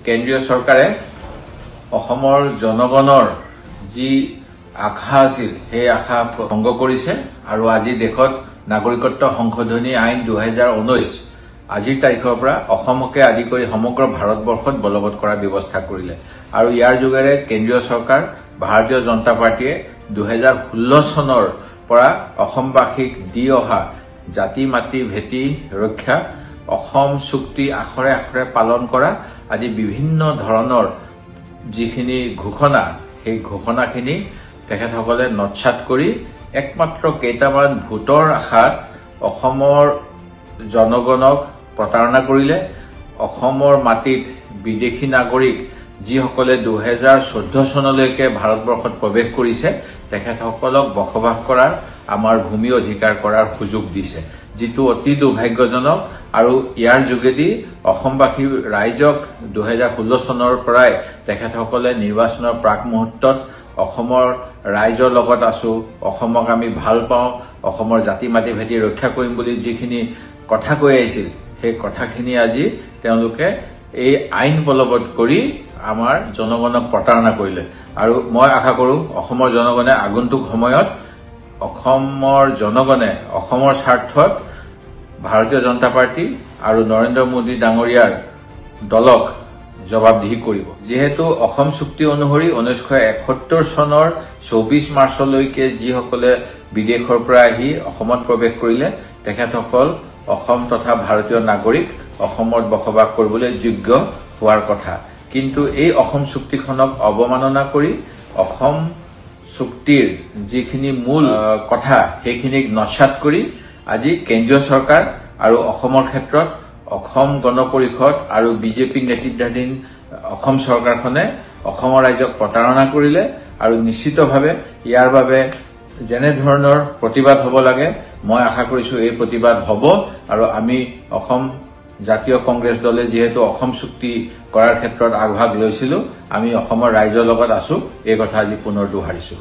কেন্দ্ৰীয় চৰকাৰে অসমৰ জনগণৰ যি আশা আছিল সেই আশা ভংগ কৰিছে আৰু আজি দেশত নাগৰিকত্ব সংশোধনী আইন 2019 আজিৰ তাৰিখৰ পৰা অসমকে আদি কৰি সমগ্ৰ ভাৰতবৰ্ষত বলবৎ কৰাৰ ব্যৱস্থা কৰিলে আৰু ইয়াৰ যোগেৰে কেন্দ্ৰীয় চৰকাৰ ভাৰতীয় জনতা পাৰ্টীয়ে 2016 চনৰ পৰা অসমবাসীক দি অহা জাতি মাটি ভেটি ৰক্ষা, অসম চুক্তি আখৰে আখৰে পালন কৰা আদি বিভিন্ন ধৰণৰ যিখিনি ঘোষণা, সেই ঘোষণাখিনি তেখেতসকলে নৎসাত কৰি একমাত্ৰ কেইটামান ভোটৰ আশাত অসমৰ জনগণক প্ৰতাৰণা কৰিলে। অসমৰ মাটিত বিদেশী নাগৰিক যিসকলে 2014 চনলৈকে ভাৰতবৰ্ষত প্ৰৱেশ কৰিছে তেখেতসকলক বসবাস কৰাৰ, আমাৰ ভূমি অধিকাৰ কৰাৰ সুযোগ দিছে, যিটো অতি দুৰ্ভাগ্যজনক। আৰু ইয়াৰ যোগেদি অসমবাসী ৰাইজক 2016 চনৰ পৰাই তেখেতসকলে নিৰ্বাচনৰ প্ৰাক মুহূৰ্তত অসমৰ ৰাইজৰ লগত আছো, অসমক আমি ভাল পাওঁ, অসমৰ জাতি মাটি ভেটি ৰক্ষা কৰিম বুলি যিখিনি কথা কৈ আহিছিল, সেই কথাখিনি আজি তেওঁলোকে এই আইন বলবৎ কৰি আমাৰ জনগণক প্ৰতাৰণা কৰিলে। আৰু মই আশা কৰোঁ অসমৰ জনগণে আগন্তুক সময়ত অসমৰ জনগণে অসমৰ স্বাৰ্থত ভাৰতীয় জনতা পাৰ্টী আৰু নৰেন্দ্ৰ মোদী ডাঙৰীয়াৰ দলক জবাবদিহি কৰিব। যিহেতু অসম চুক্তি অনুসৰি 1971 চনৰ 24 মাৰ্চলৈকে যিসকলে বিদেশৰ পৰা আহি অসমত প্ৰৱেশ কৰিলে তেখেতসকল অসম তথা ভাৰতীয় নাগৰিক, অসমত বসবাস কৰিবলৈ যোগ্য হোৱাৰ কথা। কিন্তু এই অসম চুক্তিখনক অৱমাননা কৰি অসম চুক্তিৰ যিখিনি মূল কথা সেইখিনিক নস্যাৎ কৰি আজি কেন্দ্ৰীয় চৰকাৰ আৰু অসমৰ ক্ষেত্ৰত অসম গণ পৰিষদ আৰু বিজেপি নেতৃত্বাধীন অসম চৰকাৰখনে অসমৰ ৰাইজক প্ৰতাৰণা কৰিলে। আৰু নিশ্চিতভাৱে ইয়াৰ বাবে যেনেধৰণৰ প্ৰতিবাদ হ'ব লাগে, মই আশা কৰিছোঁ এই প্ৰতিবাদ হ'ব। আৰু আমি অসম জাতীয় কংগ্ৰেছ দলে যিহেতু অসম চুক্তি কৰাৰ ক্ষেত্ৰত আগভাগ লৈছিলোঁ, আমি অসমৰ ৰাইজৰ লগত আছোঁ, এই কথা আজি পুনৰ দোহাৰিছোঁ।